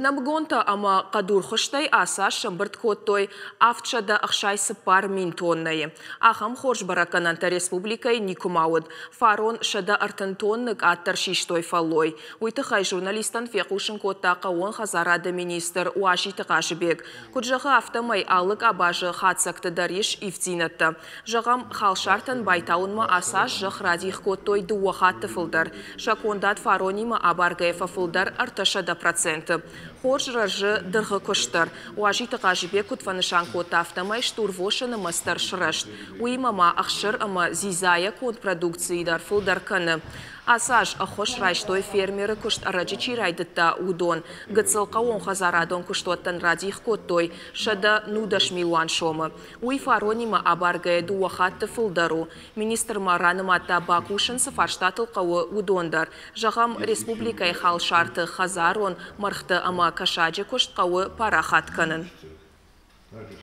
Нӕмыгонтӕ ӕмӕ хъӕдурхуызтӕй ацы аз сӕмбырд кодтой 764 000 тоннӕйы. Ахӕм хорз бӕрӕггӕнӕнтӕ республикӕйы никуыма уыд. Фарон 130 тонны къаддӕр систой фӕллой. Уый тыххӕй журналисттӕн фехъусын кодта хъӕууон хӕдзарады министр Уазиты Хъазыбег. Куыд зӕгъы, афтӕмӕй алы къабазы хатдзӕгты дӕр ис ивддзинӕдтӕ. Зӕгъӕм, халсартӕн байтауынмӕ ацы аз зӕхх радих кодтой дыууӕ хатты фылдӕр. Сӕ кондад фаронимӕ абаргӕйӕ фӕфылдӕр 300%. Хорз рӕзы дыргъы куыст дӕр. Уазиты Хъазыбег куыд фӕнысан кодта, афтӕмӕй стурвосы нымӕц дӕр сырӕзт. Уыимӕ ма ӕхсыр ӕмӕ дзидзайӕ конд продукци дӕр фылдӕр кӕны. Ацы аз ӕххуыс райстой, фермеры куыст ӕрӕджы чи райдыдта, уыдон. Гыццыл хъӕууонхӕдзарадон куыстуӕттӕн радих кодтой 119 милуан сомы. Уый фаронимӕ абаргӕйӕ дыууӕ хатты фылдӕр у. Министр ма ранымадта, бакусын цы фарстатыл хъӕуы, уыдон дӕр. Зӕгъӕм, республикӕйы халсарты, хӕдзарон мӕргъты ӕмӕ кӕсаджы куыст хъӕуы парахат кӕнын.